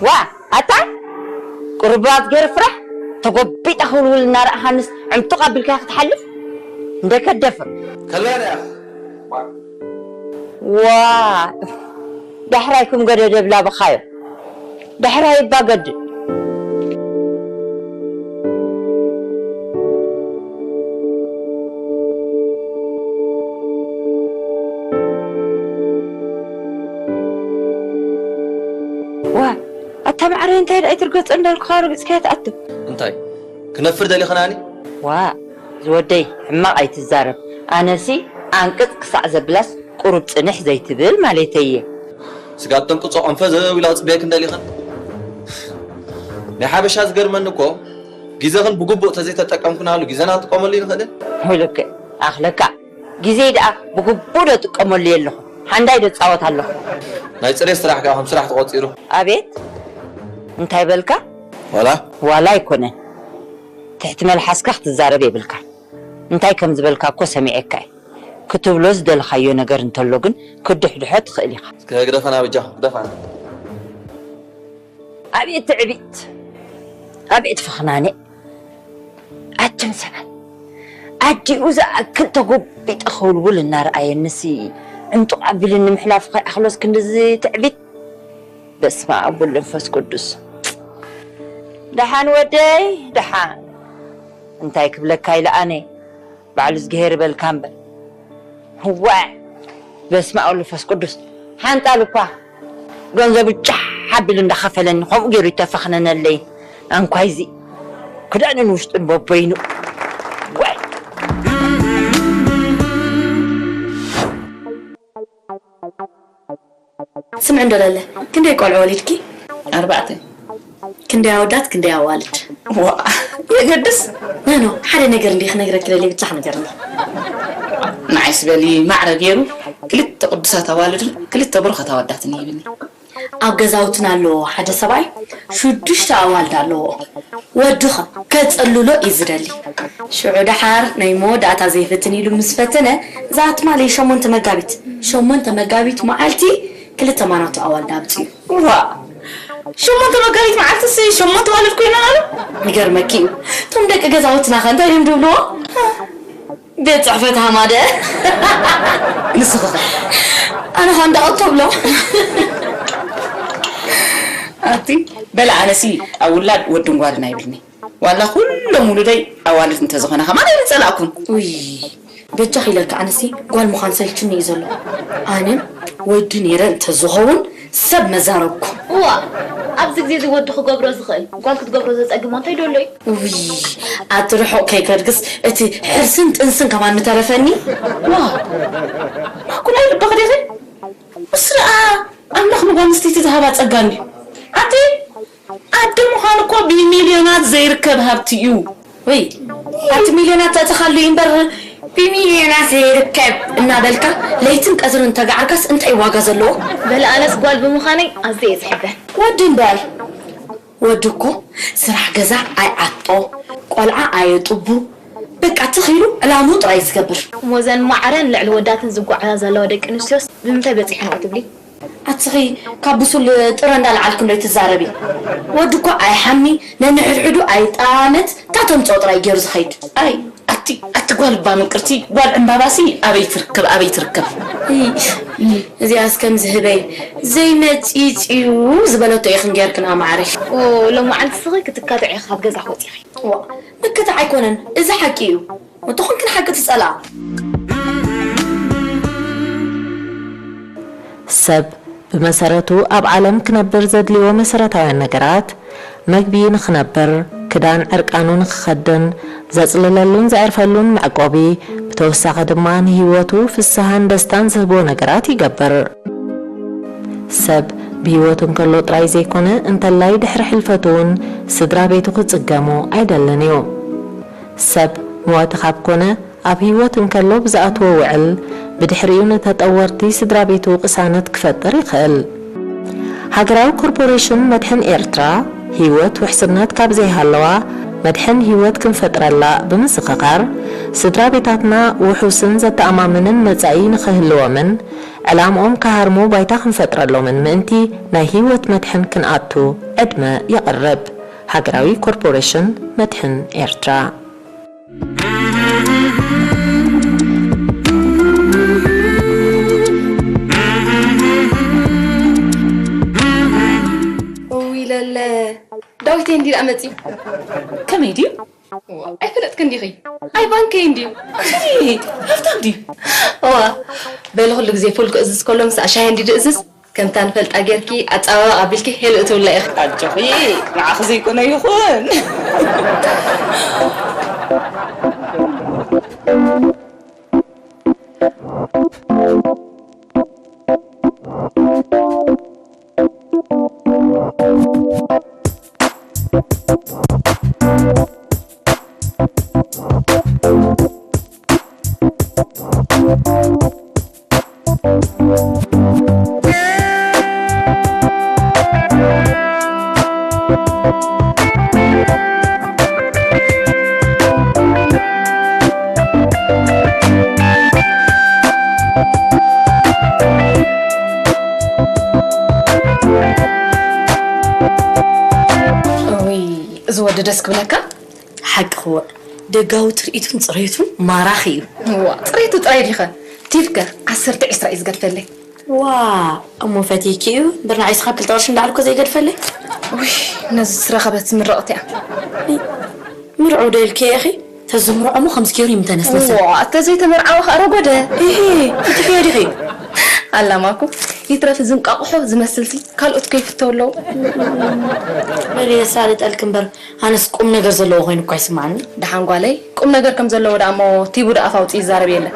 ዋ ኣታ ቁርባብ ገይር ፍራሕ ተጎቢጣ ክውልውል እናረኣኻንስ ዕምጡቕ ኣቢልካ ክትሓልፍ እንደ ከደፍር ከላን እያ። ዋ ዳሕራይኩም ገደደ ብላ በኻዮ ዳሕራይ እባ ገድል። ዋ ኣታ ማዕረ እንታይ ደኣ ኣይትርገጾ እንዳልኩኻ ረግጽካዮ ትኣቱ። እንታይ ክነፍር ደሊኽናኒ? ዋ ዝወደይ ሕማቕ ኣይትዛረብ። ኣነሲ ኣንቅጽ ክሳዕ ዘብላስ ቁሩብ ጽንሕ ዘይትብል ማለተይ እየ። ስጋብ ተንቅጾ ቀንፈ ዘው ኢላ ክጽበየክን ደሊኽን? ናይ ሓበሻ ዝገርመኒ እኮ ግዜኽን ብግቡእ ተዘይተጠቀምክናሉ ግዜና ክንጥቀመሉ ይንኽእልን? ውልክ ኣኽለካ ግዜይ ደኣ ብግቡእ ዶ ጥቀመሉ የለኹ? ሓንዳይ ዶ ጻወት ኣለኹ? ናይ ጽሬት ስራሕ ከኣ ከም ስራሕ ተቖጺሩ። ኣቤት እንታይ በልካ? ዋላ ዋላ ኣይኮነን። ትሕቲ መልሓስካ ክትዛረብ የብልካ። እንታይ ከም ዝበልካ እኮ ሰሚዐካ እየ። ክትብሎ ዝደለኻዮ ነገር እንተሎ ግን ክትድሕድሖ ትኽእል ኢኻ። እስከ ግደፈና በጃኹም፣ ግደፋና። ኣቤት ትዕቢት! ኣቤት ፍኽናኔ! ኣቱም ሰባት! ኣዲኡ ዝኣክል ተጎቢጠ ክውልውል እናረኣየንሲ ዕምጡቕ ኣቢሉ ንምሕላፉ ከይኣኽሎስ ክንድዚ ትዕቢት? በስመ ኣብ ወወልድ ወመንፈስ ቅዱስ። ደሓን ወደይ፣ ደሓን። እንታይ ክብለካ ኢለ ኣነ? ባዕሉ እዝግሄር ይበልካ እምበር። እዋእ! በስመ ኣብ ወመንፈስ ቅዱስ። ሓንጣል እኳ ገንዘቡ ጫሕ ኣቢሉ እንዳኸፈለኒ፣ ከምኡ ገይሩ ይተፈኽነነለይ። ኣንኳይዚ ክዳንን ውሽጡን በበይኑ። ዋይ! ስምዒ እንዶ ለለ፣ ክንደይ ቆልዑ ወሊድኪ? ኣርባዕተ። ክንደይ ኣወዳት፣ ክንደይ ኣዋልድ? ዋ፣ የገድስ? ኖ፣ ኖ፣ ሓደ ነገር እንዲ ክነግረኪ ደልየ፣ ብቻ ንገርኒ። ንዓይስ በሊ፣ ማዕረ ገይሩ ክልተ ቅዱሳት ኣዋልድን ክልተ ብሩኻት ኣወዳትን ይህብኒ። ኣብ ገዛውትና ኣሎ ሓደ ሰብኣይ፣ ሽዱሽተ ኣዋልድ ኣለዎ። ወድኻ ከጸልሎ እዩ ዝደሊ። ሽዑ ደሓር ናይ መወዳእታ ዘይፍትን ኢሉ ምስ ፈተነ፣ ዝኣትማለይ ሸሞንተ መጋቢት፣ ሸሞንተ መጋቢት መዓልቲ ክልተ ማናቱ ኣዋልድ ኣብጺኡ። ዋ! ሸሞንተ መጋቢት መዓልትስ ሸሞንተ ኣዋልድ ኮይነን ኣሎ? ይገርመኪ እዩ። እቶም ደቂ ገዛውትና ኸ እንታይ እዮም ዝብልዎ? ቤት ጽሕፈት ሃማደ። ንስኺ ኸ? ኣነ ኸ እንዳቐቶ ብሎ። ኣቲ በላ ኣነሲ ኣብ ውላድ ወድን ጓልን ኣይብልኒ። ዋላ ኩሎም ውሉደይ ኣዋልድ እንተዝኾና ከማን ኣይምጸላእኩን። ውይ፣ በጃኺ ኢለካ ኣነሲ ጓል ምዃን ሰልችኒ እዩ ዘሎ። ኣነን ወዲ ነይረ እንተዝኸውን ሰብ መዛረብኩ። እዋ፣ ኣብዚ ግዜ እዚ ወዲ ክገብሮ ዝኽእል፣ ጓል ክትገብሮ ዘጸግሞ እንታይ ደሎ እዩ? ውይ፣ ኣቲ ርሑቕ ከይከድግስ እቲ ሕርስን ጥንስን ከማን ምተረፈኒ። ዋ፣ ማኩላይ ልበኽ ዲኺ? እሱ ደኣ ኣምላኽ ንጓል ኣንስተይቲ ዝሃባ ጸጋ እንድዩ። ኣቲ ኣደ ምዃን እኮ ብሚልዮናት ዘይርከብ ሃብቲ እዩ። ወይ፣ ኣቲ ሚልዮናት ተእትኻሉ እዩ እምበር፣ ብሚልዮናት ዘይርከብ እናበልካ ለይትን ቀትርን ተጋዕርካስ እንታይ ዋጋ ዘለዎ? በለ ኣነስ ጓል ብምዃነይ ኣዝየ እየ ዝሕበን። ወዲ እምበር፣ ወዲ እኮ ስራሕ ገዛ ኣይዓጦ፣ ቆልዓ ኣየጥቡ፣ በቃ ትኺሉ ዕላምኡ ጥራይ ዝገብር። እሞ እዘን ማዕረን ልዕሊ ወዳትን ዝጓዓዛ ዘለዋ ደቂ ኣንስትዮስ ብምንታይ በጺሐንኦ ትብሊ? ኣትኺ ካብ ብሱል ጥረ እንዳልዓልኪ እንዶ ትዛረቢ። ወዲ እኮ ኣይሓሚ፣ ነንሕድሕዱ ኣይጣመት፣ ታተምፅኦ ጥራይ ገይሩ ዝኸይድ። ኣይ ኣቲ ኣቲ ጓል እባ ምቅርቲ ጓል ዕምባባሲ ኣበይ ትርከብ ኣበይ ትርከብ። እይ፣ እዚኣስ ከም ዝህበይ ዘይመፂፅዩ ዝበለቶ ኢኽን ገይርክን ኣማዕሪ። ኦ፣ ሎማዓንቲ ስኺ ክትካትዒ ካብ ገዛ ክወፂኺ። ዋ፣ ምክታዕ ኣይኮነን፣ እዚ ሓቂ እዩ። እንተኾንክን ሓቂ ትጸልኣ። ሰብ ብመሰረቱ ኣብ ዓለም ክነብር ዘድልዮ መሰረታውያን ነገራት፣ መግቢ ንኽነብር፣ ክዳን ዕርቃኑ ንኽኸድን፣ ዘጽልለሉን ዘዕርፈሉን መዕቆቢ፣ ብተወሳኺ ድማ ንህይወቱ ፍስሃን ደስታን ዝህቦ ነገራት ይገብር። ሰብ ብህይወቱ እንከሎ ጥራይ ዘይኮነ፣ እንተላይ ድሕሪ ሕልፈቱ እውን ስድራ ቤቱ ክጽገሙ ኣይደልን እዩ። ሰብ መዋቲ ካብ ኮነ፣ ኣብ ህይወት እንከሎ ብዝኣትዎ ውዕል፣ ብድሕሪኡ ንተጠወርቲ ስድራ ቤቱ ቅሳነት ክፈጥር ይኽእል። ሃገራዊ ኮርፖሬሽን መድሕን ኤርትራ፣ ህይወት ውሕስነት ካብ ዘይሃለዋ፣ መድሕን ህይወት ክንፈጥረላ ብምዝኽኻር፣ ስድራ ቤታትና ውሑስን ዘተኣማምንን መጻኢ ንኽህልዎምን፣ ዕላምኦም ክሃርሙ ባይታ ክንፈጥረሎምን ምእንቲ፣ ናይ ህይወት መድሕን ክንኣቱ ዕድመ የቕርብ። ሃገራዊ ኮርፖሬሽን መድሕን ኤርትራ። እውይ ለለ፣ ዳዊተይ እንዲዩ ደኣ መጺኡ። ከመይ ድዩ? እዋ፣ ኣይፈለጥክን ዲኺ? ኣይ ባንከይ እንዲዩ። ኣይ፣ ሃብታም ድዩ? እዋ፣ በሊ ኩሉ ግዜ ፉል ክእዝዝ ከሎ ምስ ኣሻሂ እንዲዩ ድእዝዝ። ከምታ ንፈልጣ ጌርኪ ኣጸባብቕ ኣቢልኪ ሄሎ እትብላ ኢኺ። ኣጆኺ፣ ንዓኺ ዘይኮነ ይኹን። እውይ፣ እዚ ወዲ ደስ ክብለካ። ሓቂ ክወ-፣ ደጋዊ ትርኢቱን ጽሬቱን ማራኺ እዩ። እዋ፣ ጽሬቱ ጥራይ ዲኸ? ቲፍከ ዓሰርተ ዒስራ እዩ ዝገድፈለይ። ዋ፣ እሞ ፈቲኪ እዩ እምበር ንዓይስ ካብ ክልተ ቅርሺ እንዳዓልኮ ዘይገድፈለይ። ውይ፣ ነዚ ዝረኸበት ምርቕቲ እያ። ምርዑ ዶ ኢልኪ ኢኺ? ተዝምርዖ እሞ ከምዚ ገይሩ ይምተነስነሰ። ዋ፣ ተዘይተመርዓወ ኸኣ ረጎደ። እሂ፣ ትጥፍዮ ዲኺ? ኣላ ማኩ፣ ይትረፍ እዚ እንቃቑሖ ዝመስልሲ ካልኦት ከይፍተው ኣለዉ። በል የሳልጠልኪ እምበር፣ ኣነስ ቁም ነገር ዘለዎ ኮይኑ እኳ ይስምዓኒ። ደሓን ጓለይ፣ ቁም ነገር ከም ዘለዎ ደኣ እሞ ቲቡ ደኣ ኣፍ ኣውጺኡ ይዛረብ የለን።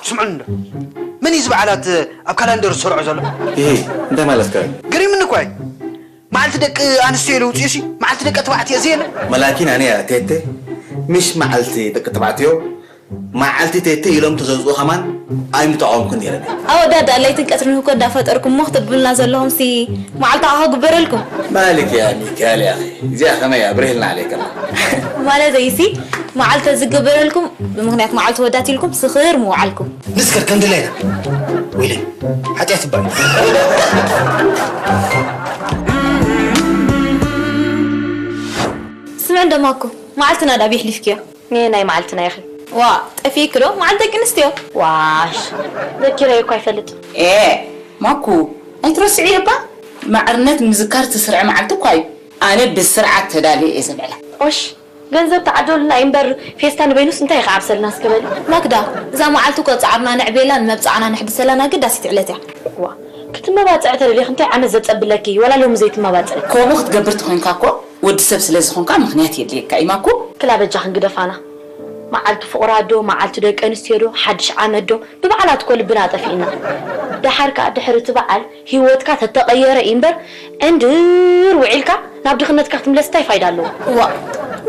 ስምዑኒ እንዶ። መን እዩ እዚ በዓላት ኣብ ካላንደር ዝሰርዖ ዘሎ? ይሄ እንታይ ማለትካ እዩ? ገሪሙኒ እኮ እዩ። መዓልቲ ደቂ ኣንስትዮ ኢሉ ውፅኡ ሲ፣ መዓልቲ ደቂ ተባዕትዮ እዚ የለ? መላኪን ኣነ እያ ቴቴ፣ ምሽ መዓልቲ ደቂ ተባዕትዮ፣ መዓልቲ ቴቴ ኢሎም ተዘውፅኡ ከማን ኣይምተቃወምኩን ነይረ። ኣወዳድኣ ለይትን ቀትርን ህኮ እንዳፈጠርኩም እሞ ክትብሉና ዘለኹም ሲ መዓልቲ ኣኻ ግበረልኩም። ማሊክ ያ ሚካኤል ያ ኣኺ፣ እዚኣ ከመይ ኣብሪህልና ዓለይከ። ማለተይ ሲ መዓልቲ ዝግበረልኩም ብምኽንያት መዓልቲ ወዳት ኢልኩም ስኽር ምውዓልኩም። ንስክር ከም ድላይና ወይለይ ሓጢኣት ይባል። ስምዕ እንደማኩ መዓልትና ዳብ ይሕሊፍክዮ። ነየናይ መዓልትና ኢኺ? ዋ፣ ጠፊእኪ ዶ? መዓልቲ ደቂ ኣንስትዮ። ዋሽ፣ ዘኪረዮ እኳ ኣይፈልጥ። ኤ፣ ማኩ፣ ኣይትረስዕዮ እባ። ማዕርነት ምዝካር እቲ ስርዒ መዓልቲ እኳ እዩ። ኣነ ብስርዓት ተዳልየ እየ ዘብዕላ። ኦሽ፣ ገንዘብ ተዓደሉና እዩ እምበር፣ ፌስታ ንበይኑስ እንታይ ይኸዓብሰልና እስከ በሊ። ማክዳ፣ እዛ መዓልቲ እኮ ጻዕርና ነዕብየላ ንመብጽዓና ነሕድሰላን ኣገዳሲት ዕለት እያ። ዋ፣ ክትመባጽዒ ተደሊኺ እንታይ ዓመት ዘጸብለኪ፣ ወላ ሎሚ ዘይትመባጽዒ። ከምኡ ክትገብር ተኾይንካ እኮ፣ ወዲ ሰብ ስለ ዝኾንካ ምኽንያት የድልየካ እዩ ማኩ። ክላ በጃኽን ግደፋና። መዓልቲ ፍቕራ ዶ፣ መዓልቲ ደቂ ኣንስትዮ ዶ፣ ሓድሽ ዓመት ዶ፣ ብበዓላት እኮ ልብና ጠፊእና። ደሓር ከኣ ድሕሪ እቲ በዓል ህይወትካ ተተቐየረ እዩ እምበር፣ ዕንድር ውዒልካ ናብ ድኽነትካ ክትምለስ እንታይ ፋይዳ ኣለዎ? እዋ፣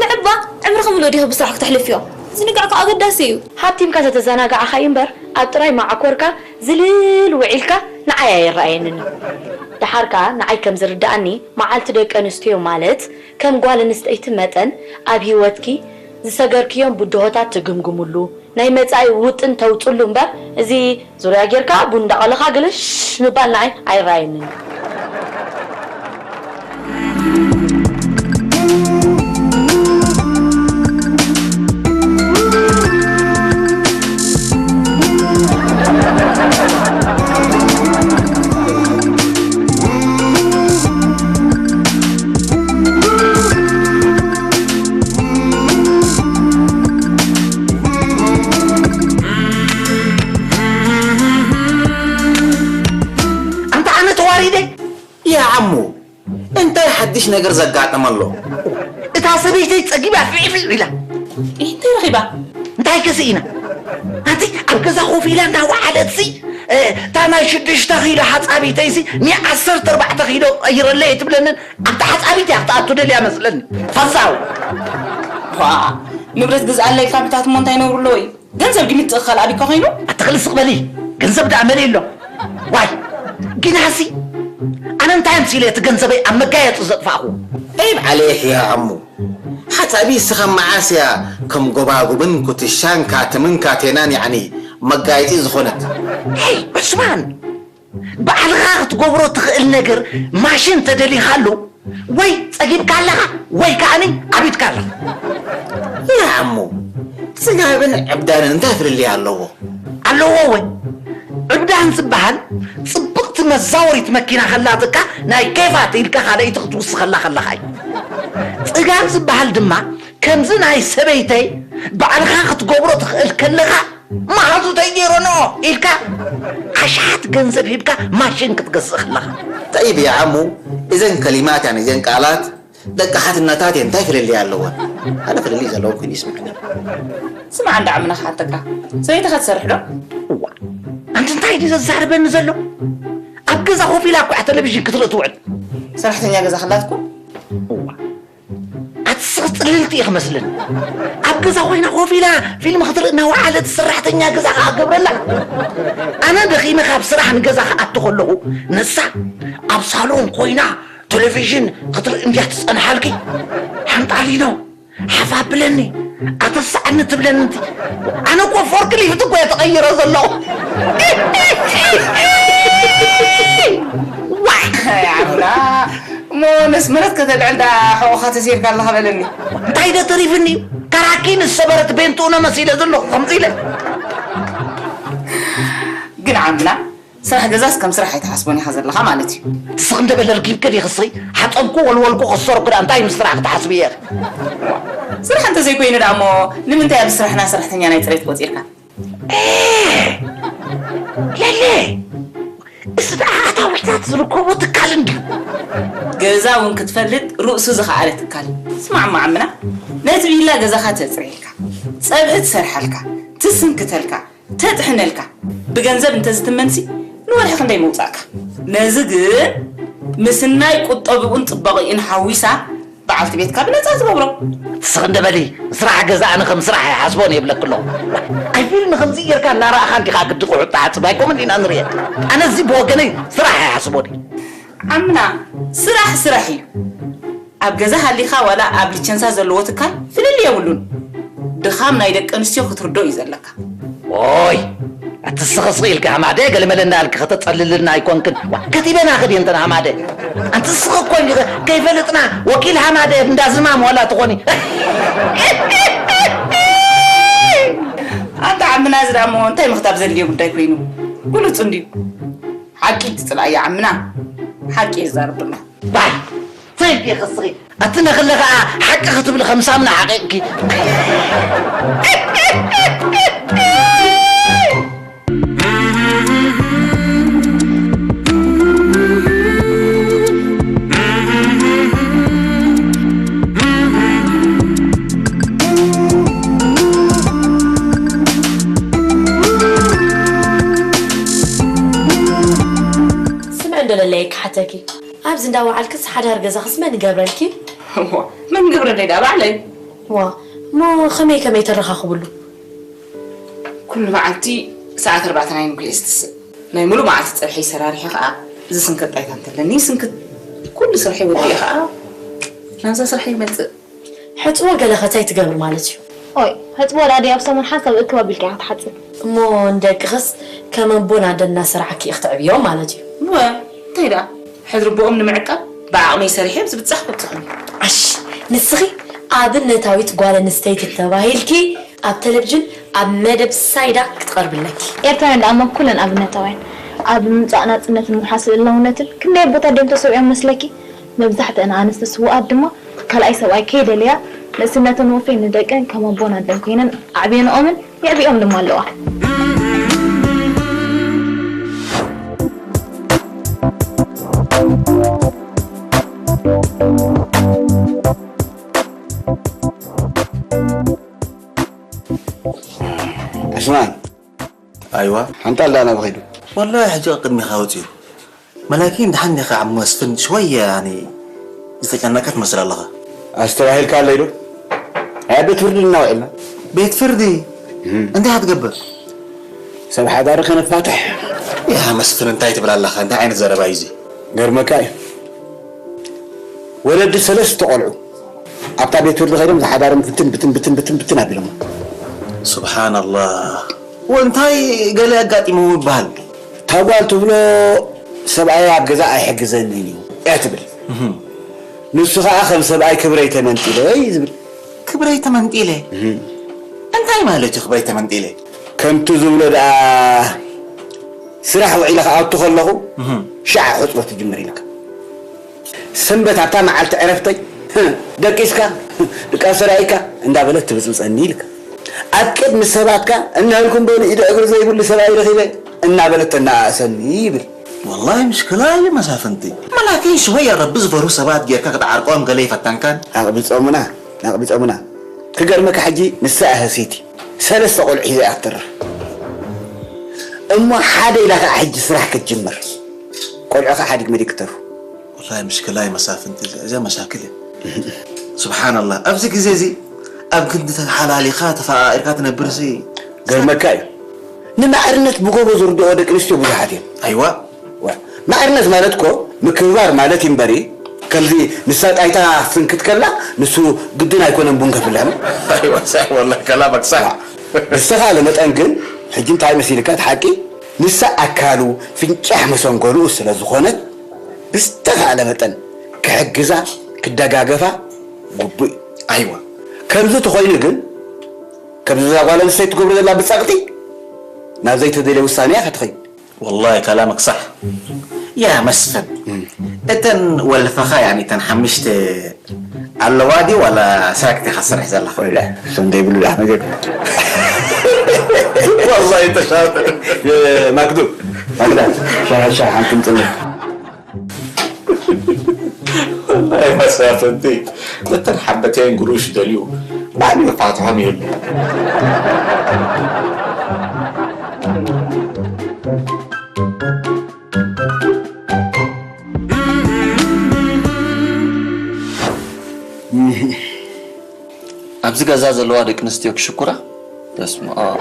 ንዕባ ዕምርኺ ምሉእ ዲኺ ብስራሕ ክተሕልፍዮ? ዝንጋዕ ከኣ ኣገዳሲ እዩ። ሃብቲምካ ተተዘናጋዕኻ እዩ እምበር፣ ኣብ ጥራይ ማዕኮርካ ዝልል ውዒልካ ንዓይ ኣይረኣየንን እዩ። ደሓር ከኣ ንዓይ ከም ዝርድኣኒ፣ መዓልቲ ደቂ ኣንስትዮ ማለት ከም ጓል ኣንስተይቲ መጠን ኣብ ህይወትኪ ዝሰገርክዮም ብድሆታት ትግምግምሉ፣ ናይ መጻኢ ውጥን ተውጽሉ እምበር፣ እዚ ዙርያ ጌርካ ቡን እንዳቐለኻ ግልሽ ምባል ንዓይ ኣይረኣየንን። ኣንታ ኣነ ተዋሪደ። ያ ዓሙ፣ እንታይ ሓድሽ ነገር ዘጋጠመ ኣሎ? እታ ሰበይተይ ጸጊባ ፍዕፍዕ ኢላ። እንታይ ረኺባ? እንታይ ከስኢና? ኣንቲ ኣብ ገዛ ኮፍ ኢላ እንዳወዓለትሲ፣ እ፣ እታ ናይ ሽዱሽተ ኪሎ ሓጻቢተይሲ ን ዓሰርተ ኣርባዕተ ኪሎ ቀይረለይ ትብለንን ኣብታ ሓጻቢት እያ ክትኣቱ ደልያ መስለኒ። ፈዛው። ዋ፣ ንብረት ግዝኣለይ ኢልካ ምሕታት እሞ እንታይ ነውሪ ኣለዎ እዩ? ገንዘብ ድዩ ምትእኽኻል ኣቢካ ኮይኑ? ኣትኽሊ ስቕ በሊ። ገንዘብ ደኣ መሊእ ኣሎ። ዋይ፣ ግናሲ ኣነ እንታይ ኣምሲለ እቲ ገንዘበይ ኣብ መጋየጺ ዘጥፋእኹ? ዒብ ዓለይክ ያ ዓሙ። ሓጻቢ እስኻ መዓስ እያ ከም ጎባጉብን ኩትሻን ካትምን ካቴናን ያዕኒ መጋየጺ ዝኾነት? ሄይ ዑስማን፣ ባዕልኻ ክትገብሮ ትኽእል ነገር ማሽን ተደሊኻሉ ወይ ጸጊብካ ኣለኻ ወይ ከኣኒ ዓቢድካ ኣለኻ። ያ ዓሙ፣ ጽጋብን ዕብዳንን እንታይ ፍልልይ ኣለዎ? ኣለዎ ወይ? ዕብዳን ዝበሃል ጽብቕቲ መዛወሪት መኪና ከላትካ ናይ ኬፋት ኢልካ ካልኣይቲ ክትውስኸላ ከለኻ እዩ። ጽጋብ ዝበሃል ድማ ከምዚ ናይ ሰበይተይ ባዕልኻ ክትገብሮ ትኽእል ከለኻ መሃዙ ተይ ገይሮኖ ኢልካ ኣሽሓት ገንዘብ ሂብካ ማሽን ክትገዝእ ከለኻ። ጠይብ ያ ዓሙ፣ እዘን ከሊማት ያን እዘን ቃላት ደቂ ሓትነታት እየን፣ እንታይ ፍልልይ ኣለወን? ኣነ ፍልልይ ዘለዎም ኮይኑ ይስምዐኒ። ስማዕ እንዳ ዓምና ክሓተካ፣ ሰበይትኻ ትሰርሕ ዶ? እዋ፣ ኣንቲ እንታይ ድዩ ዘዛርበኒ ዘሎ? ኣብ ገዛ ኮፍ ኢላ እኮ እያ ቴሌቪዥን ክትርኢ ትውዕል። ሰራሕተኛ ገዛ ከላትኩም? እዋ፣ ኣትስኽ ጽልልቲ ኢኺ መስልን። ኣብ ገዛ ኮይና ኮፍ ኢላ ፊልም ክትርኢ እናወዓለት ሰራሕተኛ ገዛ ከኣ ገብረላ። ኣነ ደኺመ ካብ ስራሕ ንገዛ ክኣቱ ከለኹ፣ ንሳ ኣብ ሳሎን ኮይና ቴሌቪዥን ክትርኢ እንድያ ትጸንሓልኪ። ሓንጣሊኖ፣ ሓፍ ኣብለኒ፣ ኣተስኣኒ ትብለኒ። ኣነ እኮ ፎርክሊፍት እኮ እየ ተቐይረ ዘለኹ። ዋይ! ኣይ ኣምላኽ፣ እሞ ነስ ምረት ከተልዕል ደኣ ሕቖኻ ተሲርካ ኣለኻ በለኒ። እንታይ ዶ ተሪፍኒ? ካራኪን ዝሰበረት ቤንጡነ መሲለ ዘለኹ ከምዚ ኢለ። ግን ዓምና፣ ስራሕ ገዛስ ከም ስራሕ ኣይትሓስቦን ኢኻ ዘለኻ ማለት እዩ። ትስኽ እንደ በለ ርኪብከ ዲኺ እስኺ? ሓጸብኩ ወልወልኩ ከሰርኩ ደኣ እንታይ ምስ ስራሕ ክትሓስቢ ኢኺ? ስራሕ እንተዘይኮይኑ ደኣ እሞ ንምንታይ ኣብ ስራሕና ሰራሕተኛ ናይ ጽሬት ቆጺርካ? ኤ! ለለ! እዚ ደኣ ኣታዊታት ዝርከቦ ትካል እንድዩ። ገዛ እውን ክትፈልጥ ርእሱ ዝኸኣለ ትካል። ስማዕ እሞ ዓምና፣ ነቲ ቪላ ገዛኻ ተጽርየልካ፣ ጸብሒ ትሰርሓልካ፣ ትስንክተልካ፣ ተጥሕነልካ፣ ብገንዘብ እንተዝትመንሲ ንወርሒ ክንደይ ምውጻእካ? ነዚ ግን ምስናይ ቁጠብኡን ጽባቐኡን ሓዊሳ በዓልቲ ቤትካ ብነጻ ትገብሮ። ትስኽ እንደ በሊ፣ ስራሕ ገዛ ኣነ ከም ስራሕ ኣይሓስቦን እየ ይብለኪ ኣለኹ። ኣይ ፊልም ከምዚ ጌርካ እናረኣኻ እንዲኻ ግዲ ቁሑጥ ትሓጽብ ኣይኮምን ዲና ንርእየ። ኣነ እዚ ብወገነይ ስራሕ ኣይሓስቦን እየ። ዓምና፣ ስራሕ ስራሕ እዩ። ኣብ ገዛ ሃሊኻ ዋላ ኣብ ሊቸንሳ ዘለዎ ትካል ፍልልይ የብሉን። ድኻም ናይ ደቂ ኣንስትዮ ክትርዶ እዩ ዘለካ። ኦይ፣ ኣቲ ስኽስኽ ኢልኪ ሃማደ ገለመለ እንዳልኪ ከተጸልልና ኣይኮንክን። ዋ፣ ከቲበና ክዲ እንተን ሃማደ። ኣንቲ ስኽ እኮ ኢልኪ ከይፈለጥና ወኪል ሃማደ እንዳ ዝማም ዋላ ትኾኒ። ኣንታ ዓምና እዚ ደኣ እሞ እንታይ ምኽታብ ዘድልዮ ጉዳይ ኮይኑ? ግሉጽ እንድዩ። ሓቂ ትጽልኣያ ዓምና። ሓቂ ይዛረብ ድማ። ባይ! ሰይፍ የኸስኺ። ኣቲ ነኽለ ኸኣ ሓቂ ክትብሊ ከም ሳምና ሓቂቕኪ። ለይ ክሓተኪ፣ ኣብዚ እንዳወዓልክስ ሓዳር ገዛኽስ መን ይገብረልኪ? እሞ መን ይገብረለይ ደኣ? ባዕለይ። ዋ፣ እሞ ከመይ ከመይ ተረኻኽብሉ? ኩሉ መዓልቲ ሰዓት ኣርባዕተ ናይ ንጉሆ እየ ዝትስእ። ናይ ሙሉእ መዓልቲ ጸብሐይ ሰራሪሐ ከኣ ዝስንክት ጣይታ እንተለኒ ይስንክት። ኩሉ ስርሐይ ወዲኤ ከኣ ናብዛ ስርሐይ ይመጽእ። ሕጽቦ ገለ ከ ታይ ትገብር ማለት እዩ? ኦይ፣ ሕጽቦ ደኣ ድዩ ኣብ ሰሙን ሓንሳብ እክብ ኣቢልካ ኢኻ ትሓጽብ። እሞ ንደቅኽስ ከም ኣቦን ኣደን እናሰራዕኪ ኢኺ ተዕብዮም ማለት እዩ? እወ፣ እንታይ ደኣ? ሕድሪ ኣቦኦም ንምዕቃብ ብዓቕመይ ሰሪሐ ምስ ብጻሕ ከብጽሖም። ዓሽ፣ ንስኺ ኣብነታዊት ጓል ኣንስተይቲ ተባሂልኪ ኣብ ቴሌቪዥን ኣብ መደብ ሳይዳ ክትቐርቢ ኣለኪ። ኤርትራውያን ደኣ እሞ ኩለን ኣብነታውያን። ኣብ ምምጻእ ናጽነትን ምውሓስ ልእላውነትን ክንደይ ኣቦታት ድዮም ተሰዊኦም መስለኪ? መብዛሕትአን ኣንስቲ ስዉኣት ድማ ካልኣይ ሰብኣይ ከይደለያ ንእስነተን ወፈየን ንደቀን ከም ኣቦን ኣደን ኮይነን ኣዕብየንኦምን የዕብዮም ድማ ኣለዋ። ዕስማን፣ ኣይዋ። ሓንጣል ደኣ ናበይ ኸይዱ? ወላሂ ሕጂ ቅድሚኻ ወጺኡ። መላኪን ደሓን ዲኻ ዓም መስፍን? ሽወየ ያኒ ዝተጨነቀ ትመስል ኣለኻ። ኣስተባሂልካ ኣለይ ዶ? ኣብ ቤት ፍርዲ ኢና ውዒልና። ቤት ፍርዲ? እም። እንታይ ክትገብር? ሰብ ሓዳሪ ከነፋትሕ። ያ መስፍን እንታይ ትብል ኣለኻ? እንታይ ዓይነት ዘረባ እዩ እዚ? ገርመካ እዩ። ወለዲ ሰለስተ ቆልዑ ኣብታ ቤት ፍርዲ ከይዶም ዝሓዳሮም ብትን ብትን ብትን ብትን ብትን ኣቢሎሞ። ሱብሓነላህ። ወንታይ ገለ ኣጋጢሞም ይበሃል። እታ ጓል ትብሎ ሰብኣይ ኣብ ገዛ ኣይሕግዘንን እዩ እያ ትብል። እህም። ንሱ ኸኣ ከም ሰብኣይ ክብረይ ተመንጢለ እዩ ዝብል። ክብረይ ተመንጢለ? እህም። እንታይ ማለት እዩ ክብረይ ተመንጢለ? ከምቲ ዝብሎ ደኣ ስራሕ ውዒለ ክኣቱ ከለኹ እህም። ሽዓ ሕጽቦ ትጅምር ኢልካ። ሰንበት ኣብታ መዓልቲ ዕረፍተይ ደቂስካ ድቃስ ሰራኢካ እንዳበለት ትብጽብጸኒ ኢልካ። ኣብ ቅድሚ ሰባትካ እነህልኩም በሉ ኢደ እግሪ ዘይብሉ ሰብኣይ ረኺበ እናበለት ተነኣእሰኒ ይብል። ወላሂ ምሽክላ እዩ መሳፍንቲ። መላከይ ሽወያ ረቢ ዝበሩ ሰባት ጌርካ ክትዓርቆም ገለ ይፈተንካን። ኣቕቢጾምና ኣቕቢጾምና። ክገርመካ ሕጂ ንሳ እያ ህስይቲ ሰለስተ ቆልዑ ሒዛ እያ ክትተርፍ። እሞ ሓደ ኢላ ከዓ ሕጂ ስራሕ ክትጅምር ቆልዑ ከዓ ሓዲግ መዲግ ክተርፉ። ወላሂ ምሽክላ እዩ መሳፍንቲ እዚኣ መሻክል እያ። ስብሓንላህ ኣብዚ ግዜ እዚ ኣብ ክንዲ ተሓላሊኻ ተፈቃቂርካ ትነብርሲ። ገርመካ እዩ። ንማዕርነት ብጎቦ ዝርድኦ ደቂ ኣንስትዮ ብዙሓት እዮም። ኣይዋ። ዋ፣ ማዕርነት ማለት እኮ ምክብባር ማለት እዩ እምበሪ ከምዚ ንሳ ጣይታ ፍንክት ከላ ንሱ ግድን ኣይኮነን ቡን ከፍልሕ። ኣይዋ ሳሕ ወላ ከላመክ ሳሕ። ብዝተኻለ መጠን ግን ሕጂ እንታይ መሲልካ እቲ ሓቂ ንሳ ኣካሉ ፍንጫሕ መሰንገሉኡ ስለ ዝኾነት ብዝተኻለ መጠን ክሕግዛ ክደጋገፋ ግቡእ እዩ። ኣይዋ ከምዚ ተኾይኑ ግን ከምዚ እዛ ጓል ኣንስተይቲ ትገብሮ ዘላ ብጸቕጢ ናብ ዘይተደልየ ውሳነ እያ ክትኸይድ። ወላሂ ከላመክ ሳሕ ያ መስፍን። እተን ወልፈኻ ያኒ እተን ሓምሽተ ኣለዋ ድዩ ዋላ ስራክቲ ኢኻ ትሰርሕ ዘለኻ? ወላ እሱ እንደይብሉ ዳሕ ነገር ወላሂ ተሻጠ። ማክዱ ማክዳ ሻሻ ሓንቲ ምጥልፍ ናይ መሳፍንቲ እተን ሓበተይን ግሩሽ ደልዩ ባዕሉ ይፋትሖም የሉ። ኣብዚ ገዛ ዘለዋ ደቂ ኣንስትዮ ክሽኩራ በስመ ኣብ።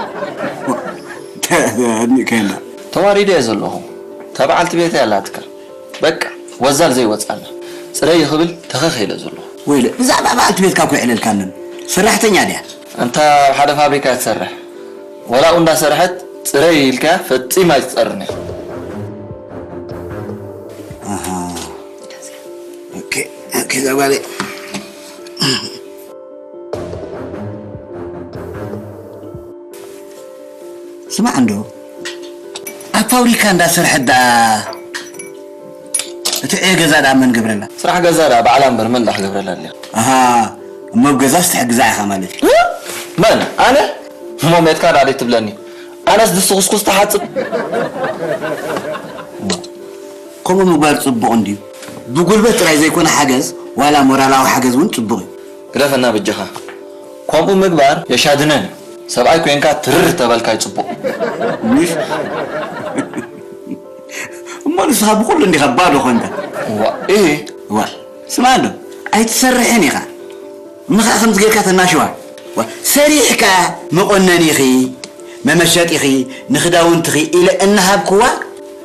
ኣድኒቀና። ተዋሪደ እየ ዘለኹ። እታ በዓልቲ ቤተይ ኣላትካ። በቃ ወዛል ዘይወፅኣላ። ፅረይ ክብል ተኸኽ ኢለ ዘለኹ። ወይለ ብዛዕባ በዓልቲ ቤትካ እኮ የዕለልካንን። ሰራሕተኛ ድያ? ኣንታ ኣብ ሓደ ፋብሪካ እያ ትሰርሕ። ወላ ኣብኡ እንዳሰርሐት ፅረይ ኢልካያ ፈፂማ ኣይትፀርን እያ። ኣሃ። ኦኬ፣ ኦኬ፣ እዛ ጓለይ። ስማዕ እንዶ ኣብ ፋብሪካ እንዳሰርሐት ደኣ እቲ ዕዮ ገዛ ደኣ መን ገብረላ? ስራሕ ገዛ ደኣ ባዕላ እምበር መን ደኣ ክገብረላ ኣድልያ? ኣሃ እሞ ኣብ ገዛስ ትሕግዛ ኢኻ ማለት እዩ? መን ኣነ? እሞ ሜትካ ደኣ ደይ ትብለኒ? ኣነስ ድስቲ ኩስኩስ ትሓጽብ። ከምኡ ምግባር ጽቡቕ እንድዩ። ብጉልበት ጥራይ ዘይኮነ ሓገዝ ዋላ ሞራላዊ ሓገዝ እውን ጽቡቕ እዩ። ግደፈና በጃኻ። ከምኡ ምግባር የሻድነን እዩ። ሰብኣይ ኮይንካ ትርር ተበልካ እዩ ጽቡቕ። ውይ። እሞ ንስኻ ብኹሉ እንዲኻ ባዶ ኾንካ። እዋ፣ እህ። እዋ፣ ስማዕ ኣሎ፣ ኣይትሰርሕን ኢኻ። እሞ ኸዓ ከምዚ ጌርካ ተናሽዋ። እዋ፣ ሰሪሕካ መቆነኒኺ፣ መመሸጢኺ፣ ንኽዳውንትኺ ኢለ እናሃብክዋ፣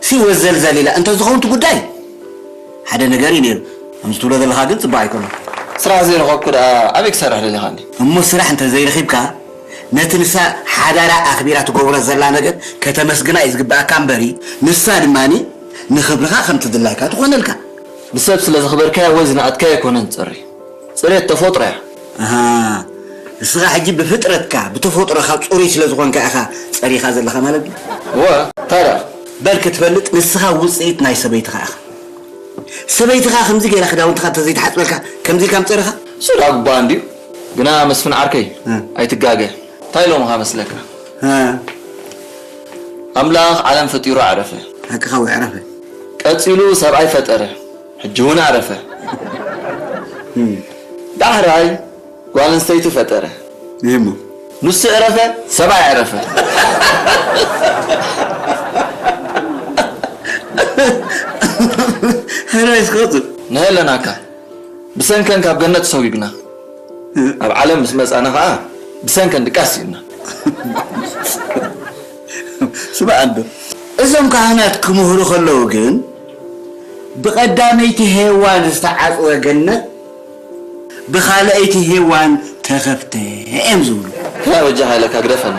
ሲ ወዘልዘል ኢላ እንተዝኸውን እቲ ጉዳይ ሓደ ነገር እዩ ነይሩ። ከምዚ ትብሎ ዘለኻ ግን ጽቡቕ ኣይኮነን። ስራሕ ዘይረኸብኩ ደኣ ኣበይ ክሰርሕ ደሊኻ እንዲ? እሞ ስራሕ እንተ ዘይረኺብካ፣ ነቲ ንሳ ሓዳራ ኣኽቢራ ትገብሮ ዘላ ነገር ከተመስግና እዩ ዝግብኣካ እምበሪ፣ ንሳ ድማኒ ንኽብርኻ ከም ትድላይካ ትኾነልካ። ንሰብ ስለ ዘኽበርካዮ ወይ ዝነኣድካዮ ኣይኮነን ትጸሪ። ጽሬት ተፈጥሮ እያ። ኣሃ፣ ንስኻ ሕጂ ብፍጥረትካ፣ ብተፈጥሮኻ ጽሩይ ስለ ዝኾንካ ኢኻ ጸሪኻ ዘለኻ ማለት ድዩ? እወ፣ ታዲያ? በል ክትፈልጥ ንስኻ ውጽኢት ናይ ሰበይትኻ ኢኻ። ሰበይትኻ ከምዚ ገይራ ክዳውንትኻ እንተዘይትሓጽበልካ ከምዚ ኢልካ ምጸርኻ? እሱ ደኣ ግቡኣ እንድዩ። ግና መስፍን ዓርከይ፣ እ። ኣይትጋገ። እንታይ ኢሎምኻ መስለካ? እ። ኣምላኽ ዓለም ፈጢሩ ኣዕረፈ። ሓቅኻ ወይ ኣዕረፈ። ቀጺሉ ሰብኣይ ፈጠረ። ሕጂ እውን ኣዕረፈ። እ። ዳሕራይ ጓል ኣንስተይቲ ፈጠረ። ይህሞ። ንሱ ዕረፈ፣ ሰብኣይ ዕረፈ። ሕራይ እስከ ቀጽል። ንሄለናካ ብሰንከን ካብ ገነት ሰጒግና። እ። ኣብ ዓለም ምስ መጻና ኸኣ ብሰንከን ድቃስ ኢልና። ስማዕ እንዶ፣ እዞም ካህናት ክምህሩ ከለዉ ግን፣ ብቐዳመይቲ ሄዋን ዝተዓጽወ ገነት ብኻልኣይቲ ሄዋን ተኸፍተ እዮም ዝብሉ። ያ በጃኻ ኢለካ ግደፈና።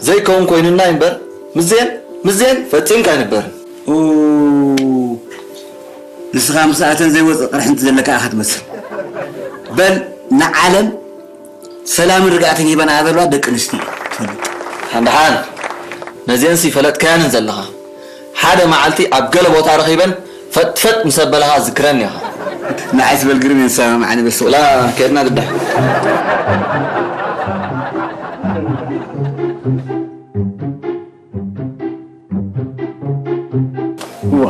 ዘይከውን ኮይኑና እምበር፣ ምስዘን፣ ምስዘን ፈጺምካ ኣይንበርን። ኡ፣ ንስኻ ምስኣተን ዘይወጽእ ቅርሕንቲ ዘለካ ኢኻ ትመስል። በል ንዓለም ሰላምን ርግኣትን ሂበን እያ ዘለዋ ደቂ ኣንስትዮ ትፈልጥ። ሓንደሓን ነዚአንሲ ፈለጥካያንን ዘለኻ። ሓደ መዓልቲ ኣብ ገለ ቦታ ረኺበን ፈጥፈጥ ምስ ኣበላኻ ዝክረኒ ኢኻ። ንዓይስ በል ግርም እየን ዝሰማምዓኒ በስቕ። ላ ከድና ግዳ። ዋ።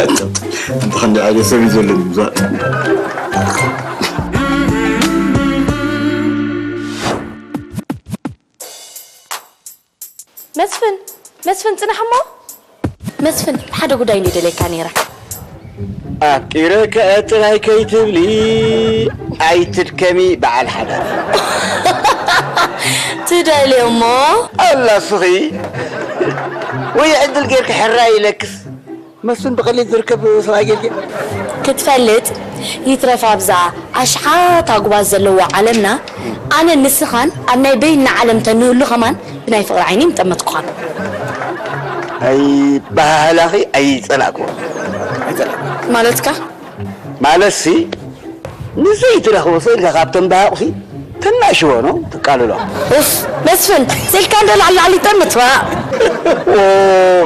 ኣንተ ኸንዲ ዓይነት ሰብ እዩ ዘለኒ፣ እዛ። መስፍን፣ መስፍን፣ ጽናሕ እሞ። መስፍን፣ ሓደ ጉዳይ እንድየ ደልየካ ነይረ። ኣፍቂረከ ጥራይ ከይትብሊ፣ ኣይትድከሚ በዓል ሓዳር። ትደልዮ እሞ? ኣላ ስኺ። ወይ ዕድል ጌርኪ ሕራይ ኢለክስ። መስፍን ብቐሊል ዝርከብ ሰብኣይ ጌርኪ። ክትፈልጥ ይትረፍ ኣብዛ ኣሽሓት ኣጉባዝ ዘለዋ ዓለምና፣ ኣነ ንስኻን ኣብ ናይ በይንና ዓለም ተንህሉ ከማን ብናይ ፍቕሪ ዓይኒ ምጠመትኩኻን። ኣይ፣ ባህላኺ ኣይጸላእኩ። ማለትካ? ማለትሲ፣ ንዘይትረኽቦ ስኢልካ ካብቶም ደሃቑሲ ተናሽዎ ነው ትቃልሎ። ኡፍ፣ መስፍን፣ ስኢልካ እንዶ ላዕሊ ላዕሊ ይጠምት፣ ዋ። ኦ፣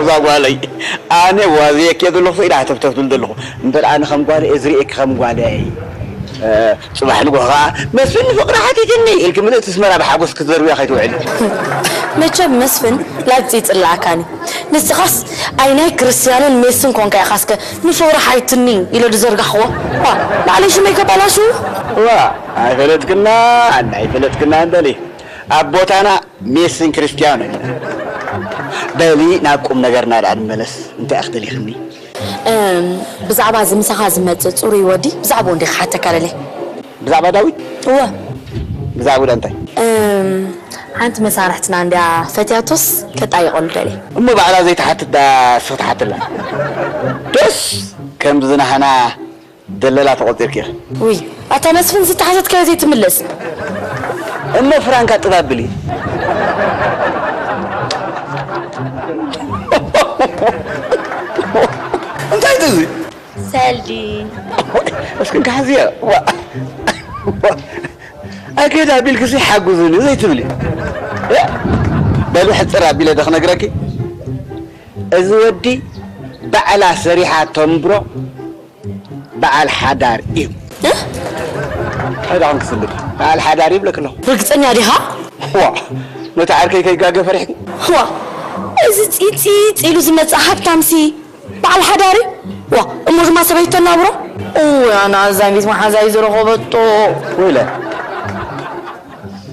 እዛ ጓለይ፣ ኣነ ዋዝየኪ ዘለኹ ስኢላ ሃተፍተፍ ትብል ዘለኹ። እንተ ደኣ ንኸም ጓለ እየ ዝርእየኪ ከም ጓለይ። እ፣ ጽባሕ ንግሆ ኸኣ፣ "መስፍን ንፍቕሪ ሓቲትኒ" ኢልኪ ምልእቲ ኣስመራ ብሓጎስ ክትዘርብያ ከይትውዕሊ። መቸም መስፍን ላግጺ ይጽላኣካኒ። ንስኻስ ኣይ ናይ ክርስትያኖን ሜስን ኮንካ ኢኻ እስከ ንፍቕሪ ሓቲትኒ ኢለ ዝዘርጋሕዎ? ዋ፣ ባዕለይ ሽመይ ከባላሹ? ዋ፣ ኣይፈለጥክና፣ ኣና ኣይፈለጥክና እንደሊ። ኣብ ቦታና ሜስን ክርስትያኖን ኢና። በሊ ናብ ቁም ነገርና ደኣ ንመለስ። እንታይ ኢኺ ደሊኽኒ? እም፣ ብዛዕባ እዚ ምሳኻ ዝመጽእ ጽሩይ ወዲ ብዛዕባኡ እንዲየ ክሓተካ ደልየ። ብዛዕባ ዳዊት? እወ። ብዛዕባ እንታይ? እም፣ ሓንቲ መሳርሕትና እንድያ ፈትያቶስ ከጣይቐሉ ደልየ። እሞ ባዕላ ዘይትሓትት ዳ ስኽ ትሓትላ? ዶስ ከምዚ ናህና ደለላ ተቖጺርኪ ኢኺ። ውይ፣ ኣታ መስፍን ዝተሓተትካዮ ዘይትምልስ። እሞ ፍራንካ ጥብ ኣብሊ። እንታይ እዩ እዚ? ሰልዲ። እስኪ እንካ ሓዝያ። ዋ። ኣገዳ ቢልክሲ ሓጉዝኒ ዘይትብሊ። እ? በሊ ሕጽር ኣቢለ ዶ ክነግረኪ? እዚ ወዲ ባዕላ ሰሪሓ ተንብሮ በዓል ሓዳር እዩ። እ? እንታይ ደኣ ክስልክ? በዓል ሓዳር ይብለክ ኣለኹ። ርግጸኛ ዲኻ? ዋ፣ ነቲ ዓርከይ ከይጋገ ፈሪሕኪ? ዋ፣ እዚ ጺጺጽ ኢሉ ዝመጽእ ሃብታምሲ በዓል ሓዳር እዩ? ዋ፣ እሞ ድማ ሰበይቱ ተናብሮ? እወ፣ ኣነ ኣዛሚት መሓዛይ ዝረኸበቶ። ወይለ፣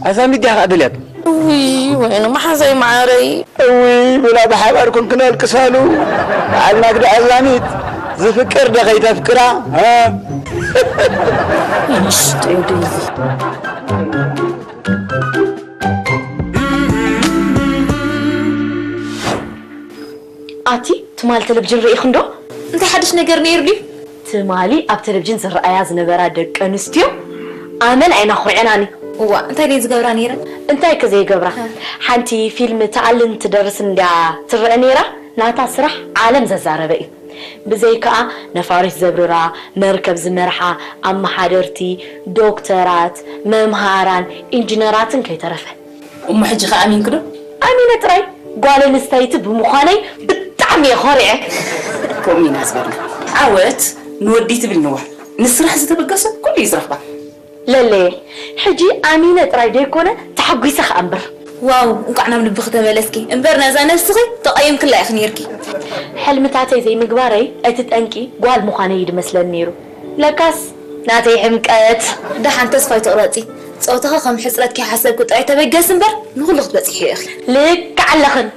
ኣዛሚት ዲኻ ደልያቶ? ውይ ወይኑ መሓዛይ መዓረይ። እውይ ብላ ብሓባር ኮን ክነልቅሳሉ። በዓል ማግዳ ኣላሚት ዝፍቅር ዶ ከይተፍቅራ? እ? እሺ፣ ጥዑይ ድዩ? ኣቲ ትማል ቴሌቪዥን ርኢኽንዶ? እንታይ ሓድሽ ነገር ነይሩ ድዩ? ትማሊ ኣብ ቴሌቪዥን ዝረኣያ ዝነበራ ደቂ ኣንስትዮ ኣመል ኣይናኹዐናኒ። እዋ እንታይ ደይ ዝገብራ ነይረን? እንታይ ከ ዘይገብራ? ሓንቲ ፊልም ትኣልን ትደርስን እንድያ ትረአ ነይራ። ናታ ስራሕ ዓለም ዘዛረበ እዩ። ብዘይከኣ ነፋሪት ዘብርራ፣ መርከብ ዝመርሓ፣ ኣመሓደርቲ፣ ዶክተራት፣ መምሃራን፣ ኢንጂነራትን ከይተረፈ። እሞ ሕጂ ከ ኣሚንኪ ዶ? ኣሚነ ጥራይ ጓል ኣንስተይቲ ብምዃነይ ብጣዕሚ እየ ኮሪዐ። ከምኡ ኢና ዝበልና። ዓወት ንወዲ ትብል ንዋ። ንስራሕ ዝተበገሰ ኩሉ እዩ ዝረኽባ። ለለየ፣ ሕጂ ኣሚነ ጥራይ ደይኮነ ተሓጒሰ ከኣ እምበር። ዋው፣ እንቋዕ ናብ ልብኺ ተመለስኪ። እምበር ነዛ ነብስኺ ተቐይምክላ ኢኺ ነይርኪ። ሕልምታተይ ዘይምግባረይ እቲ ጠንቂ ጓል ምዃነይ እዩ ድመስለኒ ነይሩ። ለካስ ናተይ ሕምቀት። ደሓን ተስፋ ኣይትቑረጺ። ጾታኺ ከም ሕጽረት ከይሓሰብኪ ጥራይ ተበገሲ እምበር ንኹሉ ክትበጽሕዮ ኢኺ። ልክዕ ኣለኽን።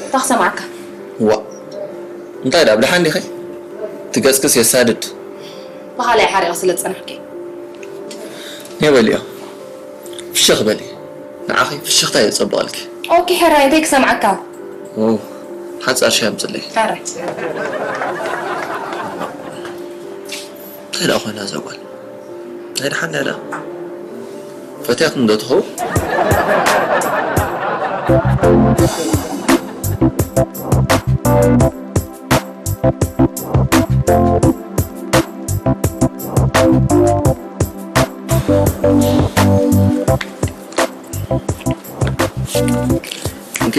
እንታይ ክሰምዓካ? ዋ፣ እንታይ ደኣ፣ ብደሓን ዲኺ? እቲ ገጽክስ የሳድድ። ብኻልኣይ ሓሪቐ ስለ ዝጸናሕኪ። ነይ በልዮ። ፍሽኽ በሊ። ንዓኺ ፍሽኽታ እዩ ዘጸብቐልኪ። ኦኬ፣ ሕራይ፣ እንታይ ክሰምዓካ? ኦ፣ ሓጻር ሻሂ ኣምጽለይ። ሕራይ። እንታይ ደኣ ኮይና እዛ ጓል? ናይ ደሓን እያ ደኣ። ፈትያትኒ ዶ ትኸውን? እንኪ።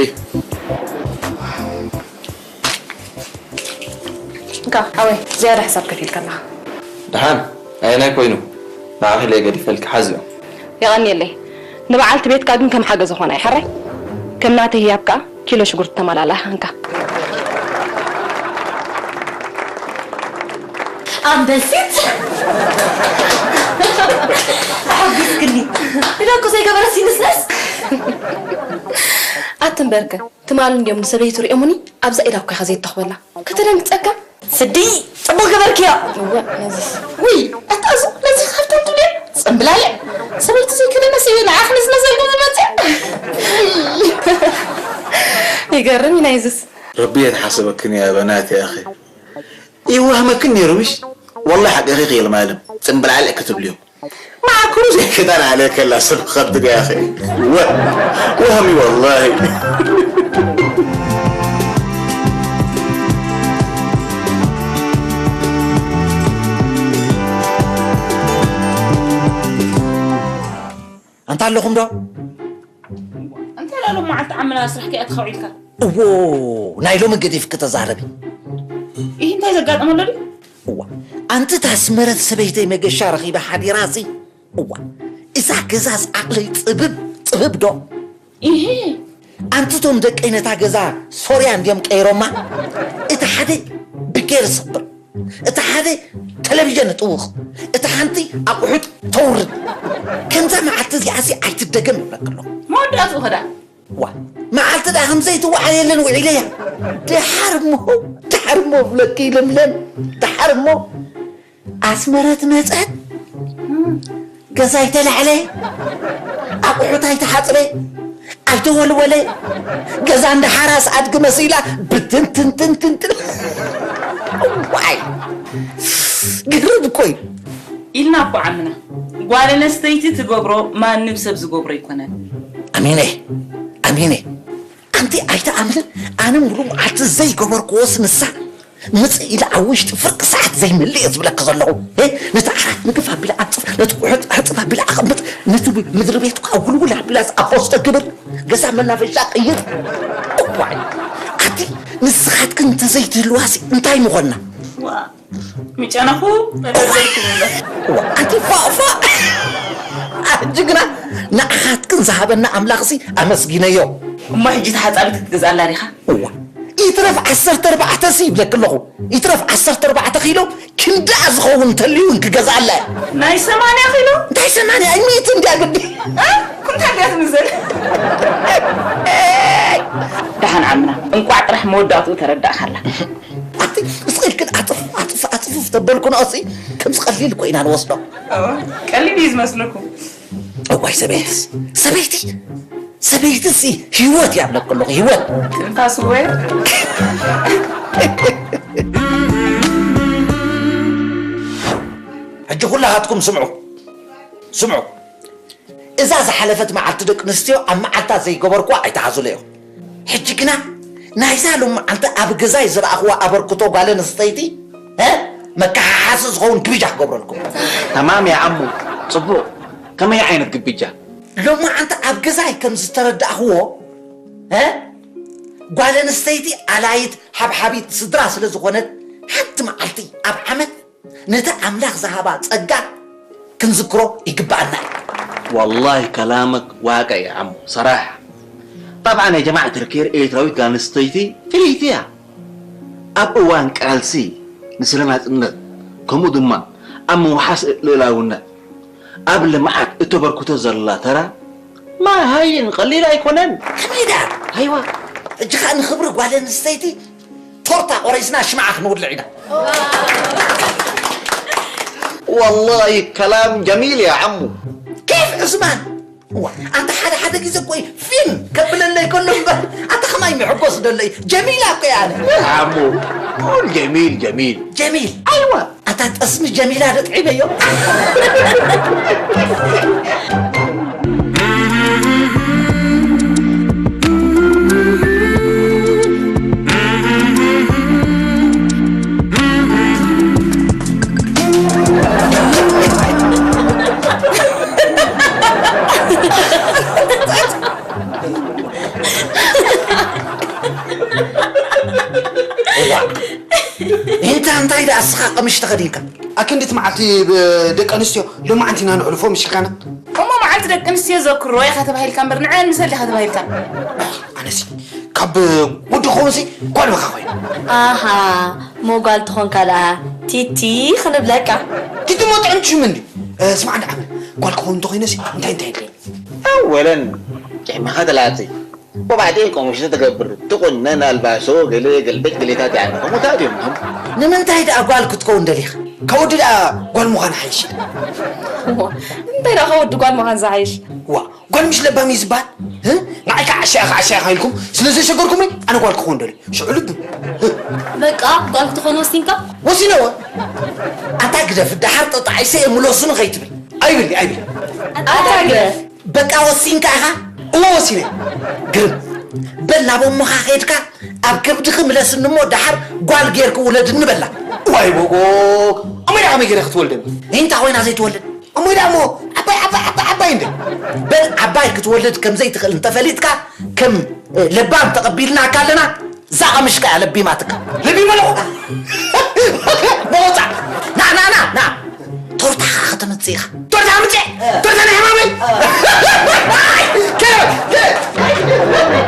እንካ ሓወይ፣ ዝያዳ ሕሳብ ከፊልካ ኣለኻ። ደሓን፣ ኣየናይ ኮይኑ? ንዓኺ ኢለ ገዲፈልኪ፣ ሓዝዮ። የቐንየለይ። ንበዓልቲ ቤትካ ግን ከም ሓገዝ ኾና እዩ፣ ሕራይ? ከም ናተይ ህያብ ከኣ ኪሎ ሽጉርቲ ተመላላእ፣ እንካ። ኣንበሲት! ኣሐጒስክኒ። ኢለ እኮ ዘይገበረ ሲንስነስ። ኣትንበርከ። ትማሊ እንድዮም ንሰበይቱ ርእዮሙኒ፣ ኣብዛ ኢዳ እኮ ኢኻ ዘይተኽበላ። ከተደንግጸካ? ስዲ፣ ጽቡቕ ገበርክዮ። እወ፣ ነዚስ። ውይ፣ ኣታ እዞ ነዚ ሃብታም ትብልዮ? ጽምብላሊዕ። ሰበይቲ ዘይከደነስ እዩ ንዓኽ ንዝነዘልኩም ዝመጽእ። ይገርም እዩ ናይዝስ። ረቢ የተሓሰበክን እያ በናት ያኺ። ይዋህመክን ነይሩ ምሽ? ወላሂ ሓቂ ኢኺ ክይልማለም። ጽምብላሊዕ ክትብልዮ። ማዕኩሩ ዘይክዳን ኣለ ከላ ሰብ ከብድ ያኺ። ወ-፣ ወህሚ ወላሂ። ኣንታ ኣለኹም ዶ? እንታይ ላሎም መዓልቲ ዓመና ስራሕ ከይኣትኻ ውዒልካ? እዎ፣ ናይ ሎሚ ገዲፍኪ ተዛረቢ። ይህ እንታይ ዘጋጠመ ኣሎ ድዩ? እዋ፣ ኣንቲ ታስመረት ሰበይተይ መገሻ ረኺበ ሓዲራሲ። እዋ፣ እዛ ገዛስ ዓቕለይ ጽብብ፣ ጽብብ ዶ? ኢሂ። ኣንቲ ቶም ደቀይ ነታ ገዛ ሶርያ እንድዮም ቀይሮማ። እቲ ሓደ ብጌር ሰብር፣ እቲ ሓደ ተለቪዥን እጥውቕ፣ እቲ ሓንቲ ኣቑሑት ተውርድ። ከምዛ መዓልቲ እዚኣሲ ኣይትደገም ይብለኪ ኣለኹ። መወዳእትኡ ኸዳ? ዋ፣ መዓልቲ ደኣ ከምዘይትወዓየለን ውዒለያ። ደሓር እሞ፣ ደሓር እሞ ብለኪ ለምለም፣ ደሓር እሞ ኣስመረት መጸት፣ ገዛ ኣይተላዕለ፣ ኣቑሑት ኣይተሓጽበ፣ ኣይተወልወለ፣ ገዛ እንዳ ሓራስ ኣድጊ መሲላ ብትንትንትንትንትን። ዋይ፣ ግርም እኮ እዩ። ኢልና እኮ ዓምና፣ ጓል ኣነስተይቲ ትገብሮ ማንም ሰብ ዝገብሮ ኣይኮነን። ኣሚነ፣ ኣሚነ፣ ኣንቲ ኣይትኣምንን፣ ኣነ ሙሉ መዓልቲ ዘይገበርክዎስ ንሳ ምጽእ ኢለ ኣብ ውሽጢ ፍርቂ ሰዓት ዘይምልእ እየ ዝብለኪ ዘለኹ። እ፣ ነቲ ዓራት ምግፍ ኣቢላ ኣንጽፍ፣ ነቲ ውሑድ ሕጽብ ኣቢላ ኣቐምጥ፣ ነቲ ምድሪ ቤት ከኣ ውልውል ኣቢላ ኣብ ፖስቶ ግብር፣ ገዛ መናፈሻ ቅይር። እዋይ፣ ኣቲ ንስኻትክን እንተዘይትህልዋሲ እንታይ ምኾንና? ዋ፣ ምጨነኹ መደርደርኩም እምበር። ዋ፣ ኣቲ ፋ፣ ፋ። ጅግና። ንዓኻትክን ዝሃበና ኣምላኽሲ ኣመስጊነዮ። እሞ ሕጂ ተሓጻቢት ክትገዝኣላ ዲኻ? እዋ፣ ይትረፍ ዓሰርተ ኣርባዕተ ሲ ይብለኪ ኣለኹ። ይትረፍ ዓሰርተ ኣርባዕተ ኪሎ ክንድኣ ዝኸውን እንተልዩ እውን ክገዝኣላ እየ። ናይ ሰማንያ ኪሎ? እንታይ ሰማንያ? ኣይ፣ ሚእቲ እንድያ ግዲ። እ? ኩንታል ድያ ትምዘን? ደሓን ዓምና፣ እንቋዕ ጥራሕ መወዳእትኡ ተረዳእኻላ። ኣቲ፣ ስቕ ኢልክን ኣጥፍ፣ ኣጥፍ፣ ኣጥፍ ተበልኩ ነኦሲ፣ ከምዚ ቀሊል እኮ ኢና ንወስዶ። እዋ፣ ቀሊል እዩ ዝመስለኩም። እዋይ፣ ሰበይትስ፣ ሰበይቲ፣ ሰበይትስ ህይወት እያ ብለኪ ኣለኹ፣ ህይወት። ትንፋስ ወይ? ሕጂ ኩላኻትኩም ስምዑ፣ ስምዑ። እዛ ዝሓለፈት መዓልቲ ደቂ ኣንስትዮ ኣብ መዓልታ ዘይገበርኩዋ ኣይትሓዙለዮ። ሕጂ ግና ናይዛ ሎመዓንቲ ኣብ ገዛይ ዝረኣኽዋ ኣበርክቶ ጓል ኣንስተይቲ፣ እ? መከሓሓሲ ዝኸውን ግብጃ ክገብረልኩም። ተማም እያ ዓሙ፣ ጽቡቕ። ከመይ ዓይነት ግብጃ? ሎመዓንቲ ኣብ ገዛይ ከም ዝተረዳእኽዎ፣ እ? ጓል ኣንስተይቲ ኣላይት ሓብሓቢት ስድራ ስለ ዝኾነት፣ ሓንቲ መዓልቲ ኣብ ዓመት ነቲ ኣምላኽ ዝሃባ ጸጋ ክንዝክሮ ይግብኣና እዩ። والله كلامك واقعي يا عمو صراحة. طبعا يا جماعة الخير، ኤርትራዊት ጓል ኣንስተይቲ ፍልይቲ እያ። ኣብ እዋን ቃልሲ ንስለ ናጽነት፣ ከምኡ ድማ ኣብ ምውሓስ ልእላውነት፣ ኣብ ልምዓት እተበርክቶ ዘላ ተራ ማይ ሃይን ቀሊል ኣይኮነን። ከመይ ደኣ? ኣይዋ። ሕጂ ኸኣ ንኽብሪ ጓል ኣንስተይቲ ቶርታ ቆሪስና ሽምዓ ክንውልዕ ኢና። والله كلام جميل يا عمو. كيف عثمان؟ እዋ፣ ኣንታ ሓደ ሓደ ግዜ እኮ እዩ ፊን ከብለለይ ከሎ እምበር፣ ኣንታ ከማይ ምሕጎስ ደሎ እዩ። ጀሚላ እኮ እያ ኣነ። عمو، قول جميل، جميل. ጀሚል። ኣይዋ፣ ኣታ ጠስሚ ጀሚላ ዶ ጥዒመዮ? እዋ፣ እንታ እንታይ ደኣ እስኻ ቀምሽ ተኸዲንካ? ኣክንዲት መዓልቲ ብ-፣ ደቂ ኣንስትዮ ሎማዓንቲ ኢና ነሕልፎ ምሽ ኢልካና። እሞ መዓልቲ ደቂ ኣንስትዮ ዘክርዎ ኢኻ ተባሂልካ እምበር ንዐን ምሰል ዲኻ ተባሂልካ? ኣነሲ ካብ ወዲ ክኾንሲ ጓል በኻ ኮይኑ። ኣሃ፣ እሞ ጓል ትኾንካ ደኣ ቲቲ ክንብለካ። ቲቲ እሞ ጥዕምቲ ሽም እንዲ። እ፣ ስማዕ እንዲ ዓመል፣ ጓል ክኸውን እንተኾይነሲ እንታይ እንታይ የድልየኒ? ኣወለን ጭሕምኻ ተላጺ። وبعدين كم شنو تقبر؟ تقنن الباسو قلي قلبك قلي تاتي عنكم وتاتي منهم. ንምንታይ ደኣ ጓል ክትከውን ደሊኻ? ካብ ወዲ ደኣ ጓል ምዃን ሓይሽ። እሞ እንታይ ደኣ ካብ ወዲ ጓል ምዃን ዝሓይሽ? ዋ፣ ጓል ምሽ ለባም እዩ ዝበሃል? እ? ንዓይ ከዓ ዓሻ ኢኻ፣ ዓሻ ኢኻ ኢልኩም ስለ ዘሸገርኩምኒ ኣነ ጓል ክኸውን ደልዩ። ሽዑ ልቢ። በቃ ጓል ክትኾን ወሲንካ? ወሲነዎ። ኣታ ግደፍ፣ ደሓር ጠጣዒሰ እየ ምለሱኒ ከይትብል። ኣይብል፣ ኣይብል። ኣታ ግደፍ። በቃ ወሲንካ ኢኻ? እወ ወሲነ። ግርም። በል ናብ እሞኻ ከይድካ ኣብ ከብድኺ ምለስኒ እሞ ደሓር ጓል ጌርኪ ውለድኒ በላ። ዋይ ቦጎግ። እሞ ኢዳ ከመይ ገይረ ክትወልደኒ? እንታይ ኮይና ዘይትወልድ? እሞ ኢዳ እሞ ዓባይ፣ ዓባይ፣ ዓባይ፣ ዓባይ እንደ። በል ዓባይ ክትወልድ ከም ዘይትኽእል እንተፈሊጥካ ከም ለባም ተቐቢልናካ ኣለና። እዛ ቀምሽካ እያ ለቢማትካ። ለቢማ ኣለኹ። መወፃ። ና፣ ና፣ ና፣ ና። ቶርታ ከተምጽእ ኢኻ። ቶርታ ኣምጽእ። ቶርታ ናይ ሕማመይ። ከ-፣ ከ-፣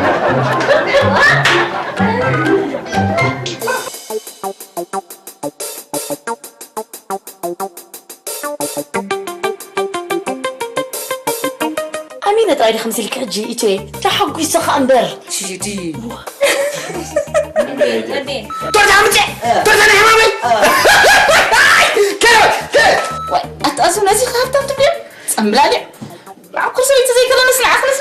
ኣሚነ ጥራይ ድኽምሲ ኢልኪ ሕጂ ኢቴ ተሓጒሰ ኸኣ እምበር። ሽቲ። ቶርታ ኣምጽእ! ቶርታ ናይ ሕማመይ! ከ-፣ ከ-፣ ወይ፣ ኣታ ኣዝዩ ነዚ ሃብታም ትብል? ጸምብላሊዕ። ብዓኩር ሰበይቲ ዘይከለንስ ንዓኽን